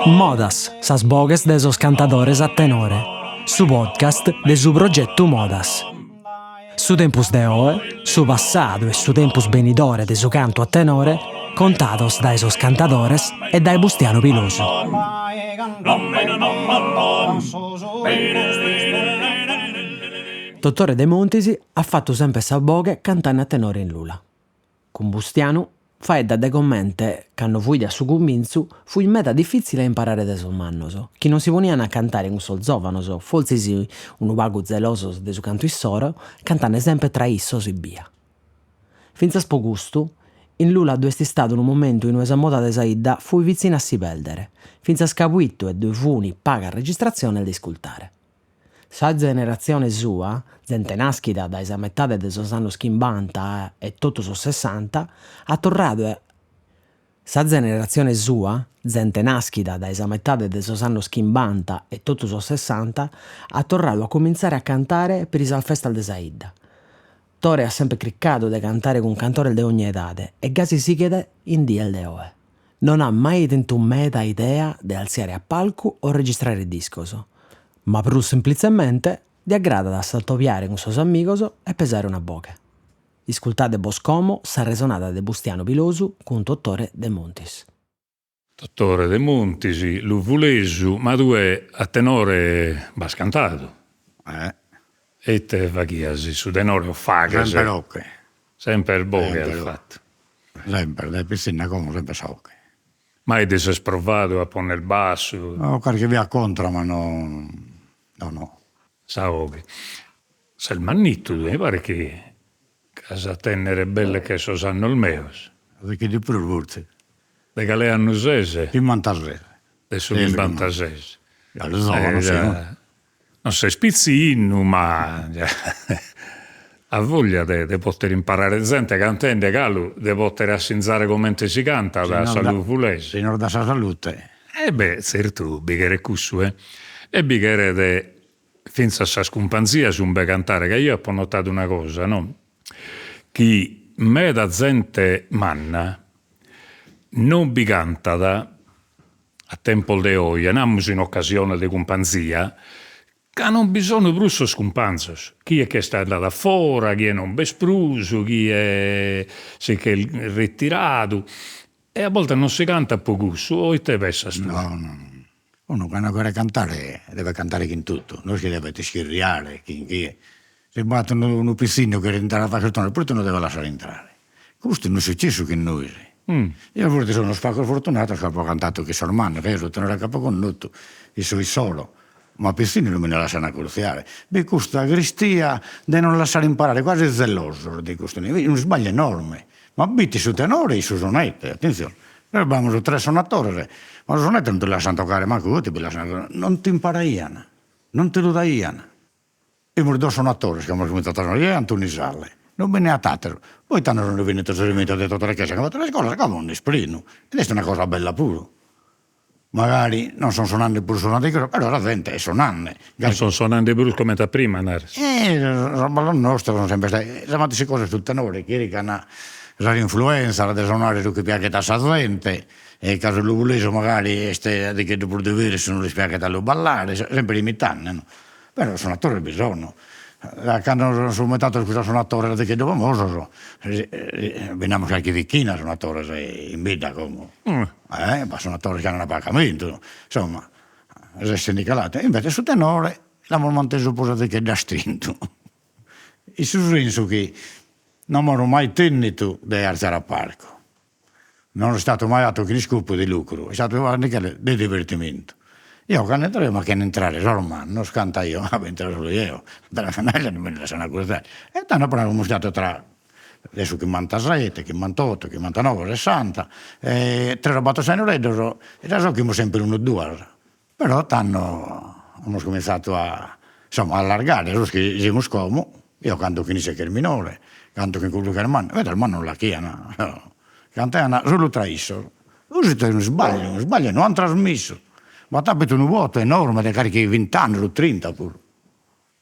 Modas, sas boghes de sos cantadores a tenore, su podcast de su progetu Modas. Su tempus de oe, su passadu e su tempus benidore de su cantu a tenore contados dae sos cantadores e dae Bustianu Pilosu. Totore Demontis at fatu semper sa boghe cantende a tenore in Lula. Cun Bustianu faeddat de comente, cando fuit a su cumintzu, fuit meda difitzile a imparare dae sos mannos, chi non si ponian a cantare cun sos zòvanos, fortzis unu pagu zelosos de su cantu issoro, cantende semper tra issos ebbia. Fintzas po custu, in Lula ddu est istadu unu momentu inue sa moda de sa 'idda fuit vitzina a si pèrdere, fintzas ca poite ddue funi pagas registratziones de iscultare. Sa zeneratzione sua, zente nàschida dae sa metade de sos annos chimbanta e totu sos sessanta, at torradu a Sa zeneratzione sua, zente nàschida dae sa metade de sos annos chimbanta e totu sos sessanta, at torradu a cumintzare a cantare peri sas festas de sa 'idda. Tore at semper cricadu de cantare cun cantores de ogni edade e gasi sighet in dies de oe. Non at mai tentu meda idea de altziare a palcu o registrare discos, ma prus semplitzemente ddi agradat a s'atobiare cun sos amigos e pesare una boghe. Iscultade bos como s'arresonada de Bustianu Pilosu cun Totore Demontis. Totore Demontis, luvulesu, ma tue a tenore b'as cantadu? Eh. E ite faghias su tenore o faghes? Semper 'oche. Semper boghe as fatu. Semper, dae pitzinna a como semper sa 'oche. Mai ti ses provadu a ponner bassu? No, carchi bia contra, ma no, no no. Sa 'oghe. Ses mannittu tue, mi paret chi as a tennere belle che sos annos meos. Carchi de prus fortzis. De cale annu ses? Chimbantases. De su chimbantases. Galu zovanu seu. Non ses pitzinnu ma as voglia de de poter imparare zente cantende galu de poter assinzare comente si cantat a sa luvulesa. Si nos dat sa salute. E beh zertu bi cheret cussu e e bi cheret finzas sas cumpanzias umbe cantare ca eo apo notadu una cosa no, chi meda zente manna non bi cantat A tempos de oje, namus in ocasione de cumpanzia, ca non bi sono prus sos cumpanzos, chie ch'est andadu a fora, chie non b'est prus, chie si ch'est retiradu, e a boltas non si cantat pro cussu, o ite pessas tue? No, no, unu cando cheret cantare devet cantare chin totu, no est chi devet ischirriare chin chie, si b'at unu pitzinnu chi cheret intrare a fagher su tenore, proite non devet lassare intrare Custu no est successu chin nois. Eo fortzis so unos pagos fortunados ca apo cantadu chin sos mannos, ca eo su tenore ch'apo connotu in su issoro, ma a pitzinnu non mi nde lassan acurtziare. B'est custa cristia de non lassare imparare, quasi zelosos de custu, unu isbagliu enorme, ma b'it su tenore e su sonete, attenzione, nois b'amus tres sonatores, ma su sonete non ti lassan tocare mancu, ti bi lassan, non t'imparaian, non ti lu daian Fimus duos sonatores chi amus cuminzadu a sonare, eo e Antoni Sale, non bi nd'aiat ateru, poi tando sunt bennidos sos elementos de Totore Chessa chi an fatu sas iscolas, como nd'est prenu, ed est una cosa bella puru, magari non son sonande prus sos antigos, però sa zente est sonande. Non son sonande prus comente a prima naras. Sos ballos nostros sun sempre istados, sa matessi cosa su tenore, chircan sas influenzas de sonare su chi piaghet a sa zente e ca su luvulesu magari est a dicheddu prus diversu, non lis piaghet a lu ballare, sempre imitande no Però sonatores bi sono, da cando sun diventados custos sonatores dicheddu famosos bi nd'amus carchi dechina sonatores in bidda como, eh b'at sonatores chi an a pagamentu, insomma s'est caladu, invece su tenore l'amus mantesu prus a dicheddu astrintu, in su sensu chi no amus mai tennidu de arziare a palcu, non est istadu mai atu chin iscopu de lucru, est istadu de divertimentu. Eo cando intraio mi 'achian intrare sos mannos, cantaio, ma intraio solu jeo, non mi lassaian acurtziare, e tando però amus dadu tra de su chimbantasette, chimbantotto, chimbantanove, sessanta, e tres o battor tenoreddos, e ddas 'ochimus sempre unu o duas, però tando amus cominzadu a insomma a allargare sos chi semus como, eo canto chin isse chi est minore, canto chin cuddu chi est mannu, invece sos mannos non l'achian, cantaian solu tra issos, custu est unu isbagliu, unu isbagliu no an trasmissu, b'at apidu unu votu enorme de carchi vint'annos o trinta puru.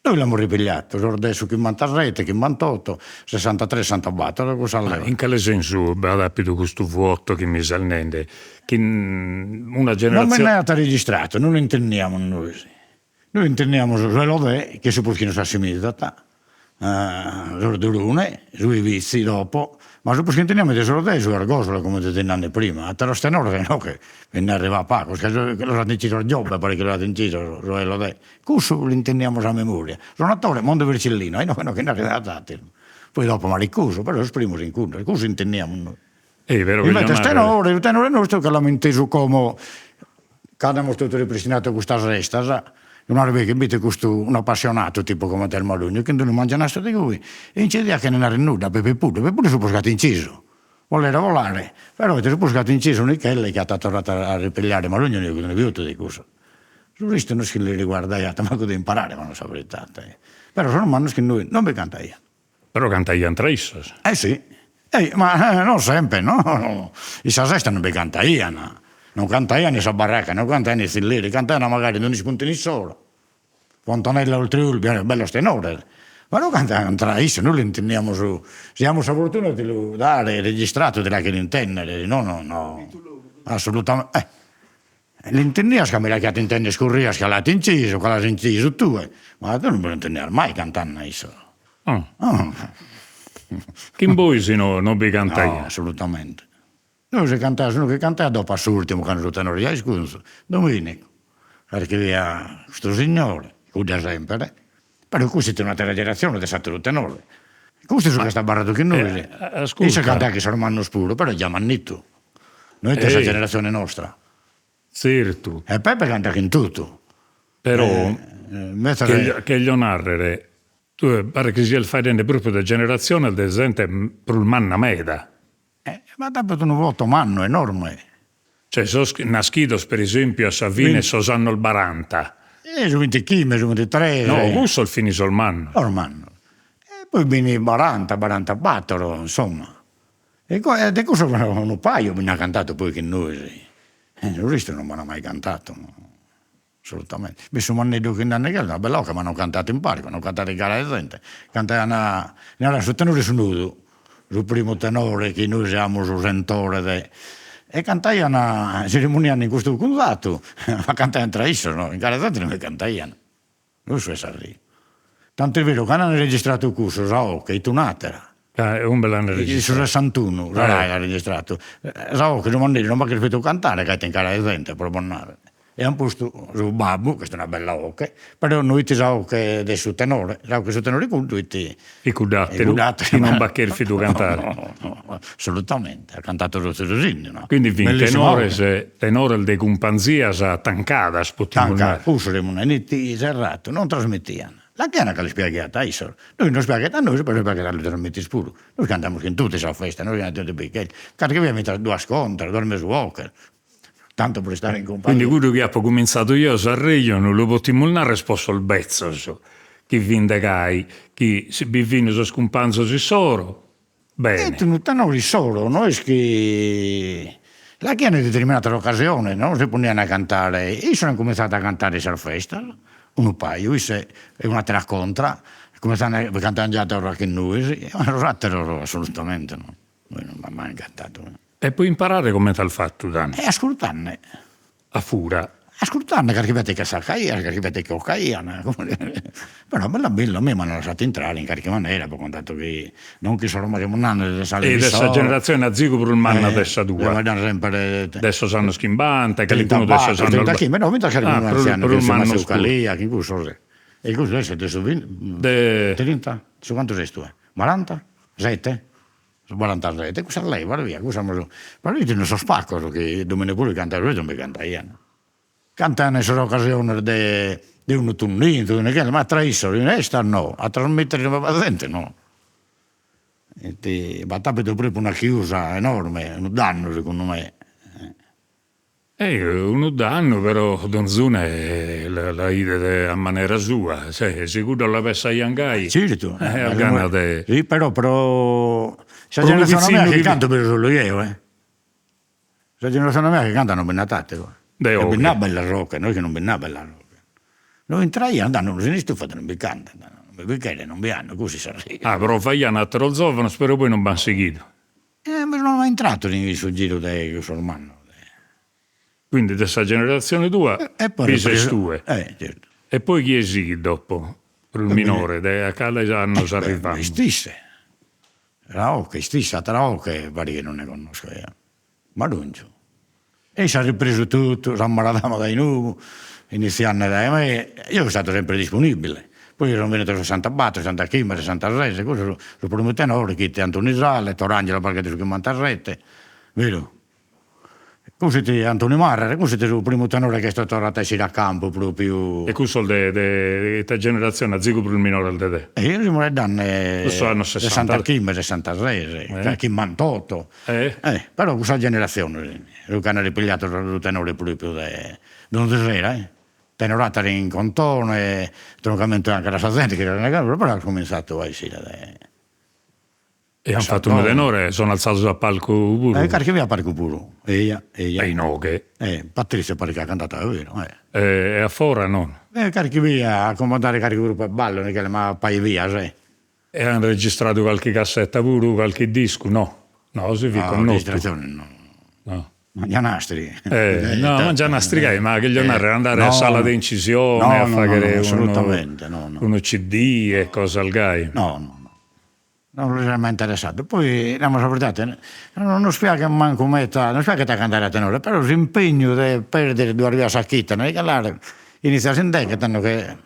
Noi l'amus ripigliatu, sos de su chimbantasete, chimbantotto, sessantatres, sessantabattor, cussas levas. In cale sensu b'at apidu custu vuoto chi mi ses nende? Chi una generatzione. Non b'aiat registratu, non l'intendiamus nois. Nois intendiamus su 'e Lodè, chi est su prus chi nos assimizat, sos de Orune, su 'e Bitzi dopo, ma su prus chi intendiamus est su 'e Lodè e su 'e Orgosolo, comente ti nande prima, ateros tenores no che bi nd'arrivat pagos, ca los at incisos Giobbe, paret chi los at incisos su 'e Lodè, cussu l'intendiamus a memoria, sonatore Monte Vercellino, e inoghe no che nd'arrivat ateru, poi dopo Maricusu, però sos primos fin cuddos, cussu intendiamus nois. Invece tenore, su tenore nostru che l'amus intesu como, cando amus totu ripristinato custas festas, un'arveghe b'it custu un'appassionato tipu comente est Marugnu, chin d'unu mangianastru de goi, e inchidiat chene narrer nudda a Peppe Puddu, Peppe Puddu su prus chi at incisu, volere volare, però est su prus chi at incisu Michele chi at torratu a ripigliare Marugnu unu piutu de cussu. Su restu no est chi li riguardaiat mancu de imparare, po nai sa veridade, però sos mannos chin nois non bi cantaian. Però cantaian tra issos. Eh si, ma non sempre no, in sa festa non bi cantaian, non cantaian in sa barraca, non cantaian in zilleri, cantaian magari in d'un'ispuntinu issoro, Fontanella oltre Olbia, bellos tenores, ma non cantaian tra issos, nois l'intendiamus, si amus sa fortuna de lu dare registradu de l'agher intendere, si no no, assolutamente, eh L'intendias ca mi l'aghiat intender Corrias ca l'at incisu, ca l'as incisu tue, ma tue non bi l'intendias mai cantende issos. Chin bois no non bi cantaiat? No, assolutamente. Nois si cantaiat unu chi cantaiat dopo a s'urtimu cando su tenore già iscunzu, Dominicu, carchi 'ia custu signore, cudda sempre, però custu fit un'atera generazione de s'ateru tenore, custu est su chi est abarradu chin nois, issu cantaiat chin sos mannos puru, però già mannittu No est sa generatzione nostra. Tzertu. E Peppe cantat chin totu. Però cheglio narrere, tue paret chi sias faeddende propriu de generatziones de zente prus manna meda. Ma b'at unu voto mannu, enorme. Cioè sos naschidos per esempiu a sa fine 'e sos annos baranta. Su bintichimbe, su bintitres. No, cussos fin sos mannos. Sos mannos. E poi fin baranta, barantabattor, insomma. E de cussos unu paju bi nd'at cantadu poi chin nois, su restu non b'an mai cantadu, assolutamente. Bi su manneddu chi nd'at negadu una bella 'oche ma non cantat in palcu, non cantat in cara 'e zente, cantaian, li naran su tenore su nudu, su primu tenore chi nois amus sentore de, e cantaian, si remunian in custu cunzatu, ma cantaian tra issos no, in cara 'e zente non bi cantaian. Cussu est s'arriu. Tant'est beru, cando an registratu cussu, sa 'oche 'it un'atera. Ca umbe l'an registratu? In su sessantunu sa Rai l'at registratu. Sa 'oche su manneddu non b'at cherfidu cantare ca 'it in cara 'e zente, pro bos narrer. E an postu su babbu, ch'est una bella 'oche, però no 'it sa 'oche de su tenore, sa 'oche 'e su tenore cuddu 'it 'It cudd'atteru chi non b'at cherfidu cantare. No, no, assolutamente, at cantatu su sinnu, no. Quindi fin tenores, tenores de cumpanzias tancadas, potimus narrer. Cussu remunait serratu, non trasmitian. L'aghian ca lis piaghiat a issos, nois nos piaghet a nois, però piaghet a lu trasmitir puru. Nois cantamus chin totu in sa festa, nois carchi 'ia finzas duas contras, duas mesu 'oches, tantu pro istare in cumpagnia. Quindi cuddu chi apo cuminzadu eo s'arrejonu lu potimus narrer po sos bezzos, chi fin de gai, chi si bi fin sos cumpanzos issoro, bene. Est unu tenore issoro, no est chi l'aghian in determinadas ocasiones, no si ponian a cantare, issos an cuminzadu a cantare in sas festas, unu paju, isse e un'atera contra, cuminzan cantaian già torra chin nois, ma sos atteros assolutamente no, nois non b'at mai cantadu. E pro imparare comente as fatu tando? E ascurtende. A fura. Ascurtende carchi bete che saccaian, carchi bete che 'ocaian, però bella bellu a mie m'an lassadu intrare in carchi manera po contantu chi non chi sos semus nande de sa E de sa generatzione azigu prus manna de sa tua. Sempre de sos annos chimbanta, calicunu de sos annos trintachimbe, no finzas calicunu anzianu prus mannos puru. Calia, chin cussos, e cussu est de su de trinta, su cantu ses tue, baranta, sette Su barantasette, cussas levas via, cussas però fin sos pacos chi Domenico puru cantaiat, non bi cantaian. Cantaian in sas ocasiones de de unu tunninzu, de una ma tra issos in 'estas no, a trasmittere a sa zente no. Ite b'at apidu propriu una chiusa enorme, unu dannu segundu me E unu dannu però donzune la 'idet a manera sua, si cuddos la pessaian gai, Certu, at gana de. Si però pro sa generatzione mea chi canto bi so solu jeo eh, sa generatzione mea chi cantat non bi nd'at ateru, e bi nd'at bellas 'oches, no est chi non bi nd'at bellas 'oches. No intraian, tando unu si nd'istufat e non bi cantat, non bi cheret, non bi ando, cussu est s'arreju. Ah, provaian ateros zovanos, però poi non b'an sighidu. E mi sono mai intrato in su giru de cussos mannos. Quindi de sa generatzione tua bi ses tue. Eh, certu. E poi chie sighit dopo, prus minore, de a cales annos arrivamus? Est isse, sa 'oche, est isse, atera 'oche paret chi non nde connosco eo, Barungiu. E isse at ripresu totu, sa maradama dae nou, iniziande dae me, eo so istadu sempre disponibile, poi sono venuto sessantabattor, sessantaghimbe, sessantases, cussu su primu tenore chi fit Antoni Sale, Torangelo paret de su chimbantasette, beru Cussu fit Antoni Marras, cussu fit su primu tenore chi est torradu a essire a campu propriu. E cussos de de ite generatzione, azigu prus minores de te? E semus faeddende Cussos annos sessanta. Sessantachimbe, sessantases, chimbantotto. Eh. Però cussa generatzione, su chi an ripigliadu su tenore propriu de donzi sera eh. Tenorata in contone, troncamentu anche da sa zente chi però at cominzadu a essire de E an fatu unu tenore, sono alzados a palcu puru? E carchi bia a palcu puru, eia, eia. E inoghe? Eh, Patrizio paret chi at cantadu a beru, eh. E a fora no? E carchi bia a cumandare carchi gruppu 'e ballu, Michele, ma pagu bias, eh. E an registradu carchi cassetta puru, carchi discu, no? No, si fit connotu. No, registrazione no. No. Mangianastri. Eh, no, mangianastri gai, ma cheglio narrer andare a sala de incisione a faghere unu unu CD e cosas gai. No, no, no. Non nos est mai interessadu, poi namus sa veridade, non nos piaghet mancu meda, nos piaghet a cantare a tenore, però s'impegnu de perdere duas bias sa chida, inizias in deghe, tando che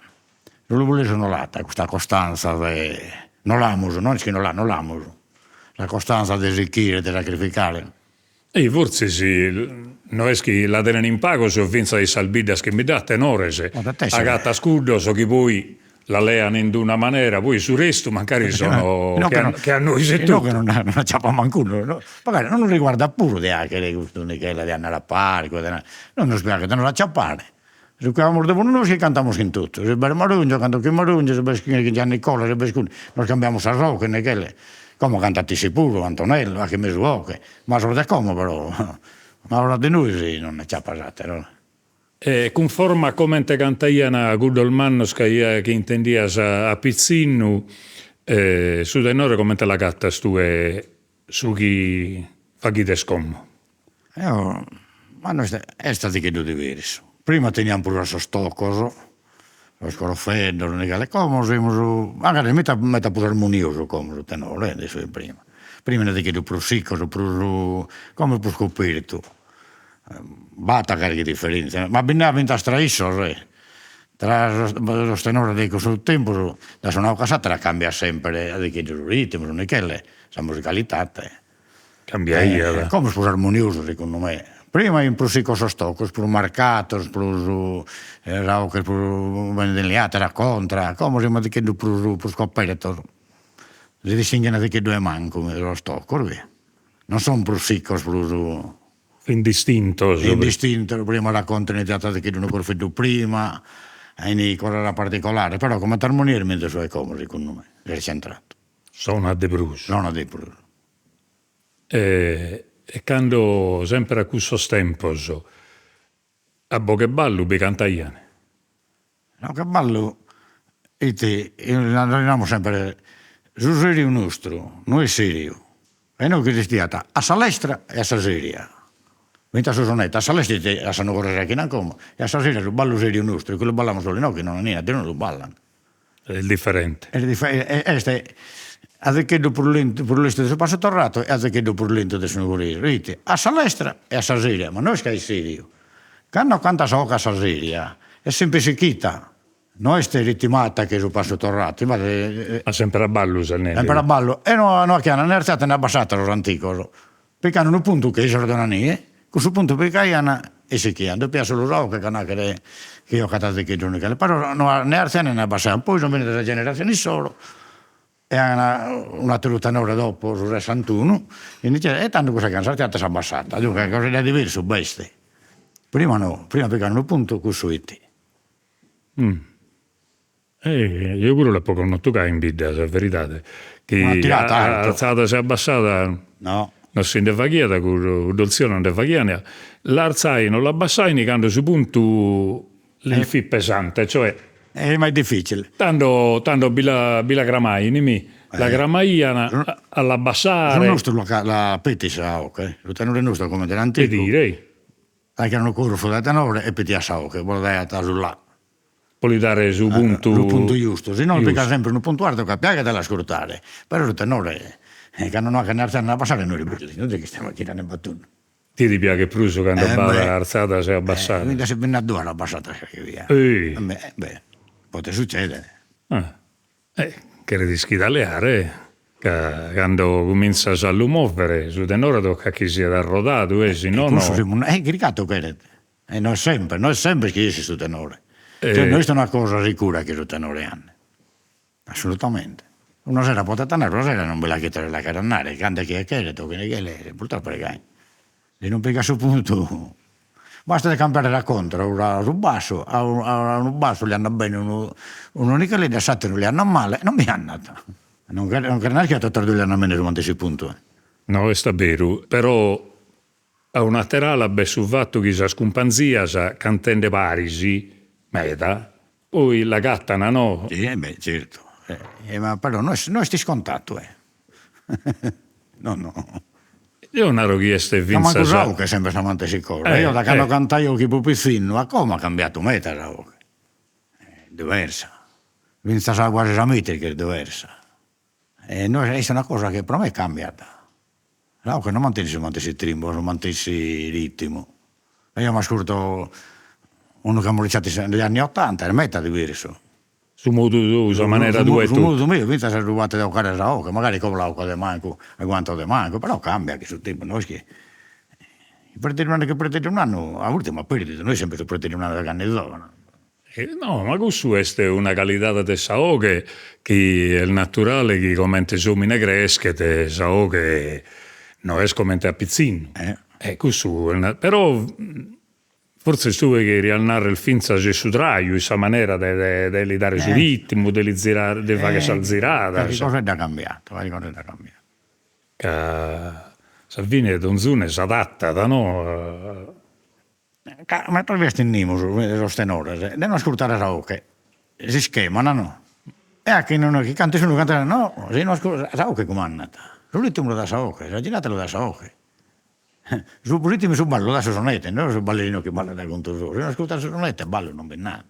su logudoresu no l'at custa costanza de, no l'amus, no est chi no l'at, no l'amus, sa costanza de sichire, de sacrificare. E fortzis no est chi la tenen in pagos fintzas in sas biddas chi bi nd'at tenores, agatas cuddos chi poi la lean in d'una manera, poi su restu mancari sono che a nois etotu. Inoghe non nd'aciapas mancunu, magari non nos riguardat puru de 'aghere custu Michele de andare a parcu, non nos piaghet a nos aciapare, su chi amus de bonu nois chi cantamus chin totu, si b'est Marungiu canto chin Marungiu, si b'est chin Giannicola, si b'est cuddu, nos cambiamus sas 'oghes Michele, como cantat isse puru Antonello, 'aghet mesu 'oghe Ma sos de como però, una 'orta de nois non nd'aciapas ateros. E cunforma a comente cantaian cuddos mannos chi chi intendias a pitzinnu, su tenore comente l'agatas tue su chi faghides como? Eo, ma no est, est azigheddu diversu, prima tenian prus a sos toccos, sos corofeddos, como semus, magari meda meda prus armoniosu como su tenore de su 'e prima, prima fit azigheddu prus siccos, prus, como est prus copertu, b'at carchi differenzia, ma bi nd'at finzas tra issos e, tra sos tenores de cussu tempus, dae una 'oche a s'attera cambiat sempre azigheddu su ritmu, su Michele, sa musicalidade Cambiaiat. Como est prus armoniosu segundu me, prima fin prus siccos sos toccos, prus marcados, prus sa 'oche prus bene delineata, era contra, como semus azigheddu prus prus copertos, si distinghen azigheddu 'e mancu sos toccos via, non sun prus siccos prus Fin distintos. Fin distintos, prima sa contra iniziat azigheddu unu corfeddu prima, 'enit cosa particolare, però comente armonia est menzus su 'e como segundu me, est centratu. Sonat de prus. Sonat de prus. E cando, sempre a cussos tempos, a boghe 'e ballu bi cantaian? A boghe 'e ballu ite, namus sempre, su seriu nostru no est seriu, e inoghe esistiat a sa lestra e a sa seria, finzas su sonetto, a sa lestra ite a sa nugoresa chi nan como, e a sa seria su ballu seriu nostru, chi lu ballamus solu inoghe, no in aterue no lu ballan Est diferente. Est azicheddu prus lentu prus lestru de su passu torratu e azicheddu prus lentu de su nugoresu, ite, a sa lestra e a sa seria, ma no est ca est seriu, cando cantas sa 'oche a sa seria est sempre sichita, no est ritmata che su passu torratu, infati Ma sempre a ballu ses nende. Sempre a ballu e no no 'achian ne arziata ne abbassata sos antigos, Picaian unu puntu che issos donanìe, cussu puntu picaian e sichian, dopiat solu sa 'oche ca nachi chi 'ocat azicheddu Michele, però no ne arzian ne abbassaian, poi sun bennidas sa generatzione issoro e an un'atteru tenore dopo su sessantunu e tando cussa chi an s'arziata e s'abbassata, duncas cosa de diversu b'est, prima no, prima picaian unu puntu, cussu 'it. Eh jeo puru l'apo connotu gai in bidda, sa veridade, chi artzada e abbassada no non si nde faghiat, cuddos tzios non nde faghian, l'artzain o l'abbassain cando su puntu lis fit pesante, cioè. Eh ma est difficile. Tando tando bi la bi la cramain mi, la cramaian a l'abbassare. Su nostru la petit sa 'oche, su tenore nostru comente in antigu. Pedire. Faghian unu corfu de tenore e petiat sa 'oche, poi daiat su là. Pro li dare su puntu. Su puntu giustu, si no pigat sempre unu puntu artu ca piaghet a l'ascurtare, però su tenore cando no 'aghet ne artziare ne abbassare no est bellu, no est chi istemus girende in tundu. Ti ti piaghet prus cando b'at artzadas e abbassadas. Mi nd'est bennida duas abbassadas carchi bia. E beh, podet succedere. Cheret ischidu a leare, ca cando cumintzas a lu movere su tenore tocat chi siat arrodadu e si nono. E chircadu cheret, e no est sempre, no est sempre chi essit su tenore, cioè no est una cosa sicura chi su tenore andet, assolutamente, una sera podet andare, una sera non bi la cheret la cheret andare, cantat chie cheret o chie cheret, purtroppo est gai, si non pigat su puntu Bastat de cambiare sa contra, su bassu, a unu bassu li andat bene unu unu nicheleddu, a s'atteru li andat male, non bi andat. Non cheret non cheret narrer chi a totas duas li andat bene su matessi puntu. No est beru, però a un'ater'ala b'est su fatu chi sas cumpanzias cantende paris meda poi l'agattan no? Si e beh certu, ma però no est no est iscontatu eh no no. Deo naro chi est fintzas. Mancu sa 'oche est sempre sa matessi cosa, eo da cando cantaio chi fio pitzinnu a como at cambiatu meda sa 'oche, est diversa, finzas quasi sa metrica est diversa, e no est una cosa chi pro me cambiat, sa 'oche non mantenit su matessi trimbu o su matessi ritmu, eo m'ascurto unu chi amus registradu negli anni ottanta est meda diversu Su modu tou, sa manera tua etotu. Su modu meu, finzas su fatu de 'ocare sa 'oche, magari como la 'oco de mancu, aguanto de mancu, però cambiat chin su tempus, no est chi perder un'annu che perder un'annu, a urtimu at perdidu, no est sempre su perder un'annu de cando est zovanu. No, ma cussu est una calidade de sa 'oghe chi est naturale chi comente s'omine creschet sa 'oghe no est comente a pitzinnu, e cussu però Fortzis tue cherias narrer fintzas in su traju, in sa manera de de li dare su ritmu, de li zirare, de fagher sas ziradas. Carchi cosa dd'at cambiadu, carchi cosa dd'at cambiadu. Ca a sa fine donzune s'adattat no. Ca medas bias tenimus sos tenores de no ascurtare sa 'oche, s'ischeman no, e a chi non chi cantet unu cantet no, si no ascurtas sa 'oche cumandat, su ritmu lu dat sa 'oche, sa girada lu dat sa 'oche Su ritmu 'e su ballu lu dat su sonete, no su ballerinu chi ballat a contu sou, si no ascurtas su sonete ballu non bi nd'at.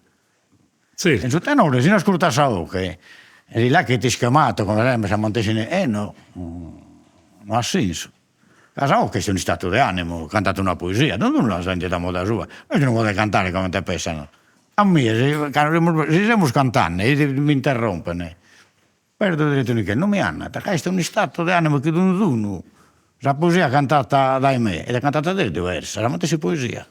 E su tenore si no ascurtas sa 'oche, si là chi t'ischemato come sempre sa matessi e no, no at sensu, ca sa 'oche est un'istatu de animu, cantat una poesia, donzunu la sentit a moda sua, no est unu modu 'e cantare comente pessan, a mie si cando semus si semus cantende e m'interrompen Perdo deretu unu che non mi andat, ca est un'istatu de animu chi donzunu, sa poesia cantata dae me e cantata deo est diversa, sa matessi poesia,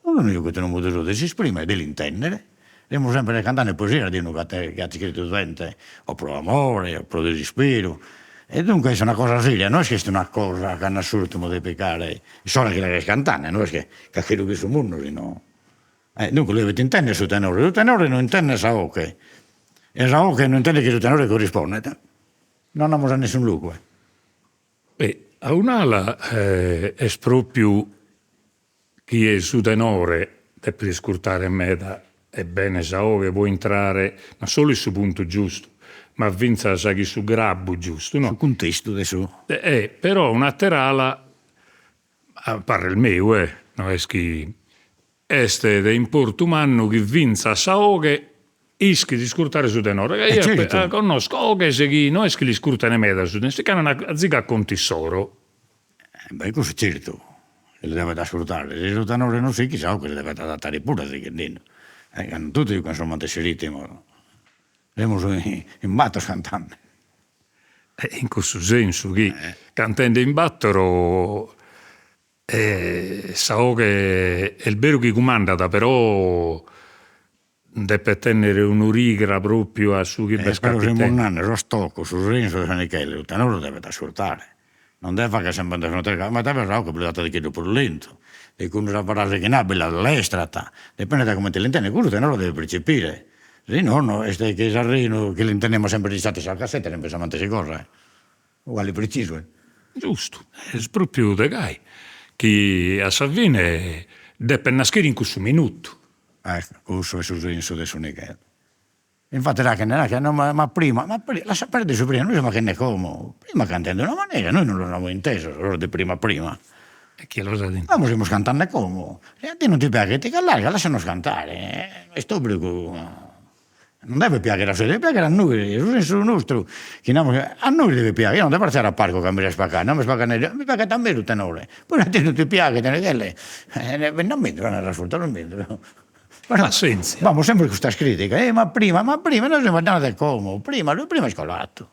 donzunu giughet unu modu sou de s'esprimere, de l'intendere, semus sempre cantende poesias de unu chi at iscritu zente o pro amore o pro disisperu, e duncas est una cosa seria, no est chi est una cosa cando a s'urtimu de picare s'ora chi la ses cantende, no est ca chi rughet su mundu si no Duncas lu devet intender su tenore, su tenore no intendet sa 'oche e sa 'oche no intendet chi su tenore currispondet, no andamus a nessun logu. E a un'ala est propriu chi su tenore depet iscurtare meda e bene sa 'oghe pro intrare non solu in su puntu giustu, ma fintzas chin su grabbu giustu no. Su cuntestu de su. Però un'ater'ala A parrer meu eh, no est chi est de importu mannu chi fintzas sa 'oghe ischit iscurtare su tenore, ca eo certu connosco 'oghes chi no est chi l'iscurten meda su tenore, si ch'andan azigu a contu issoro. Beh cussu certu, si lu devet ascurtare, si su tenore non sighit sa 'oghe si devet adattare puru sighende lu, ca non totu juchen su matessi ritmu, semus in battor cantende. In cussu sensu chi cantende in battoro sa 'oghe est beru chi cumandat però depet tennere un'origra propriu a su chi b'est capitende. Però semus nende sos toccos, su sensu de sa nichella, su tenore lu devet ascurtare, non devet fagher sempre ma sa 'oghe bi lu dat unu prus lentu, e cun sa frase chi nat bi l'allestrat, dipendet dae comente l'intendet, cussu tenore lu devet percepire Si nono est che s'arrenu chi l'intendimus sempre registradu in sa cassetta, sempre sa matessi cosa, uguale precisu est. Giustu, est propriu de gai, chi a sa fine depet naschire in cussu minutu. Ecco, cussu est su sensu de su nigheddu. Infatti nachi nachi no ma ma prima, ma prima, lassa perder su prima, nois semus faghende como, prima cantaian de una manera, nois non los amus intesos sos de prima prima. E chie los at intesos? Como semus cantende como, si a tie non ti piaghet ti ch'allarga, lassanos cantare, est obbligu, non devet piaghere a issos, devet piaghere a nois, su sensu nostru chi namus, a nois devet piaghere, eo non devo artziare a palcu ca mi ses pagande, non mi est pagande, mi piaghet a mie su tenore, poi si a tie non ti piaghet, Passenzia. B'amus sempre custas criticas, eh ma prima, ma prima, nois semus faeddende de como, prima, su prima est coladu,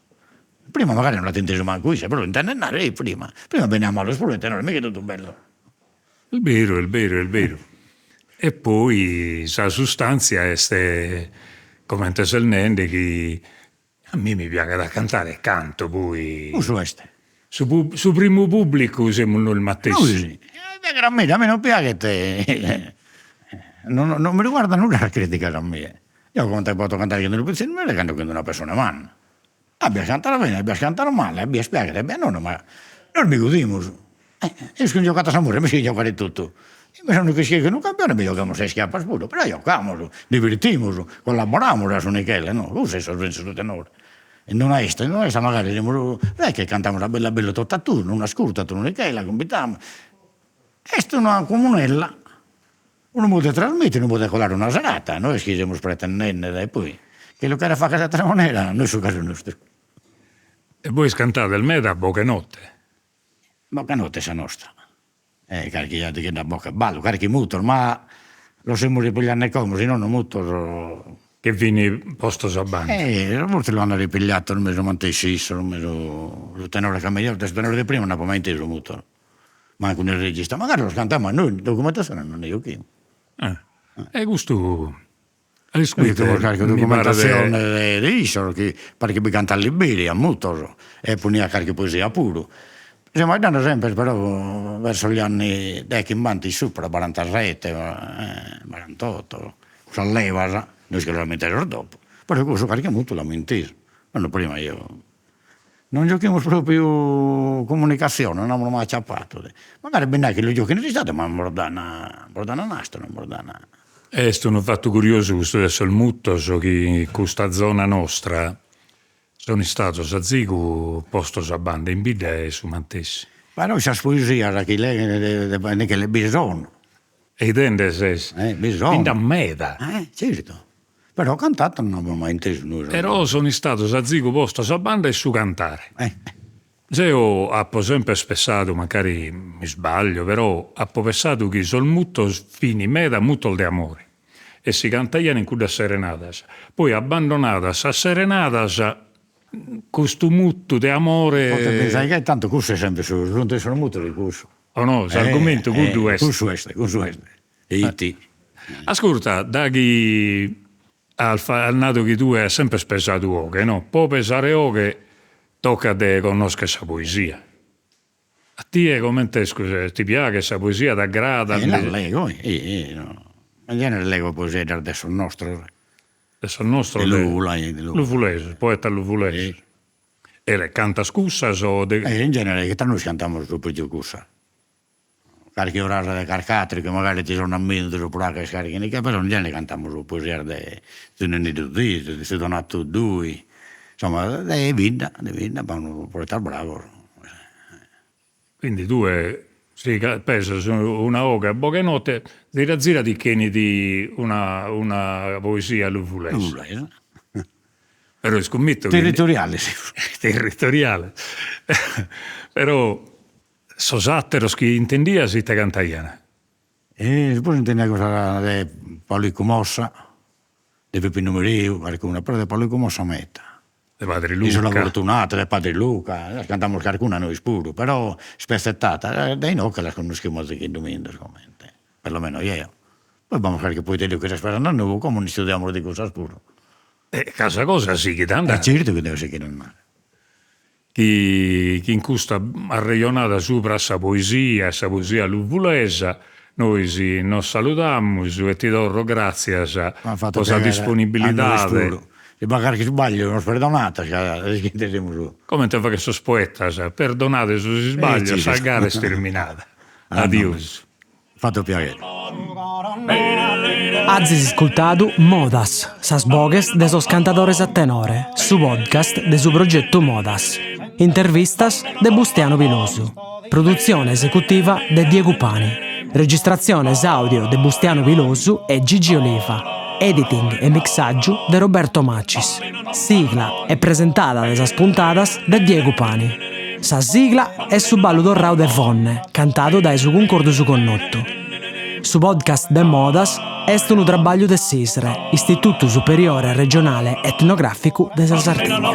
prima magari non l'at intesu mancu isse, però l'intendet narrer, eh prima, prima benian malos puru e tenores, miga totu bellu. Est beru, est beru, est beru. E poi sa sustanzia est, comente ses nende, chi a mie mi piaghet a cantare e canto, poi. Cussu est. Su su primu pubblicu semus nois matessi. Nois, mi piaghet a mie, a mie non piaghet non non mi riguardat nudda sas criticas a mie. Eo comente poto cantare chin unu pitzinnu meda cando chin una pessona manna. A bias cantat bene, a bias cantat male, a bias piaghet, a bias nono, ma nois bi godimus. E isco giocare a sa murra, mi isco giocare totu. Invece unu chi ischit unu campione bi giogamus sas ischiapas puru, però giocamus, divertimus, collaboramus a su Michele, no, cussu est su sensu de su tenore. In una 'esta, in una 'esta magari semus, no est chi cantamus a bellu a bellu totu a turnu, unu ascurtat, unu Michele, cumbitamus, est una comunella, unu modu de trasmitere, unu modu de colare una serata, no est chi semus pretendende de poi, chie lu cheret fagher de atera manera no est su casu nostru. E bois cantades meda a boghe note? Boghe note est sa nostra, e carchi 'addigheddu a boghe 'e ballu, carchi mutos, ma los semus ripigliende como, si nono mutos Che fin postos a banda. E forsis lu an ripigliatos mesu matessi issos, mesu su tenore ca de su tenore de prima no apo mai intesu mutos, mancu nel registro, magari los cantamus nois, documentazione non nde giughimus. E custu Calchi documentatzione de issos chi paret chi bi cantat Liberi a mutos e poniat carchi poesia puru. Semus faeddende sempre però verso gli anni de chimbanta in supra, barantasette barantotto, cussas levas, nois che los amus intesos dopo, però cussu carchi mutu l'amus intesu, no prima eo Non giughimus propriu comunicatzione, non amus mai aciapadu, magari bi nd'at chi lu giughen registradu ma bos dan bos dan nastro, non bos dan. Est unu fatu curiosu custu de sos mutos chi in custa zona nostra sun istados azigu postos a banda, in bidda est su mantessi. Però sas poesias chi leghen de Michele bi sono. E 'idende ses? Bi sono. Bi nd'at meda. Certu Però cantatu non apo mai intesu nois. Però sun istados azigu postos a banda 'e su cantare. Zeo apo semper pessadu, mancari m'isbaglio, però apo pessadu chi sos mutos fin meda mutos de amore e si cantaian in cuddas serenadas, poi abbandonadas sas serenadas custu mutu de amore. Potet pensare gai, tantu cussu est sempre su, sunt sos mutos est cussu. O no, s'argumentu cuddu est. Cussu est, cussu est. E ite. Ascurta, daghi as nadu chi tue as sempre pesadu 'oghe, no? Po pesare 'oghe tocat de connoscher sa poesia. A tie comente est, ti piaghet sa poesia, t'aggradat? La lego, in genere lego poesieddas de sos nostros. De sos nostros? De Lula, de Lula. Luvulesos, poetas luvulesos. E cantas cussas o de. In genere chi tra nois cantamus su peus cussas. Carchi frase de carc'ateru chi magari ti sonat menzus o praghet carchi nicchia, però in genere cantamus poesias de tziu Nenneddu Zizzu, de tziu Donatu Dui, insomma de bidda, de bidda b'at poetas bravos. Quindi tue si pesas una 'oghe a boghe 'e notte, zira zira ti ch'enit una una poesia luvulesa. Luvulesa. Però iscummitto chi. Territoriale semus. Territoriale però Sos àteros chi intendias ite cantaian? E puru intendia cussa de Paulicu Mossa, de Peppinu Mereu, carcuna, però de Paulicu Mossa meda. De Padre Luca. Isola Fortunata, de Padre Luca, las cantamus carcuna nois puru, però ispezzettata, de inoghe las connoschimus azigheddu menzus comente, perlomeno jeo. Poi b'amus carchi poeteddu chi s'est pesende a nou, como nd'istudiamus de cussas puru. E ca sa cosa sighit a andare. E certu chi devet sighire a andare. chi in custa arrejonada subra sa poesia e sa poesia luvulesa nois nos saludamus e ti torro gratzias po sa disponibilidade. Si b'at carchi isbagliu nos perdonades ca ischide semus. Comente faghen sos poetas, perdonade sos isbaglios, sa gara est terminada. Adiosu. Fatu piaghere. Azis iscultadu Modas, sas boghes de sos cantadores a tenore, su podcast de su progetu Modas. Intervistas de Bustianu Pilosu. Produtzione esecutiva de Diegu Pani. Registratziones àudio de Bustianu Pilosu e Gigi Oliva. Editing e mixàgiu de Roberto Macis. Sigla e presentada de sas puntadas de Diegu Pani. Sa sigla est su ballu torrau de Fonne, cantadu dae su Cuncordu Su Connotu. Su podcast de Modas est unu trabagliu de s'ISRE, Istitutu Superiore Regionale Etnogràficu de sa Sardigna.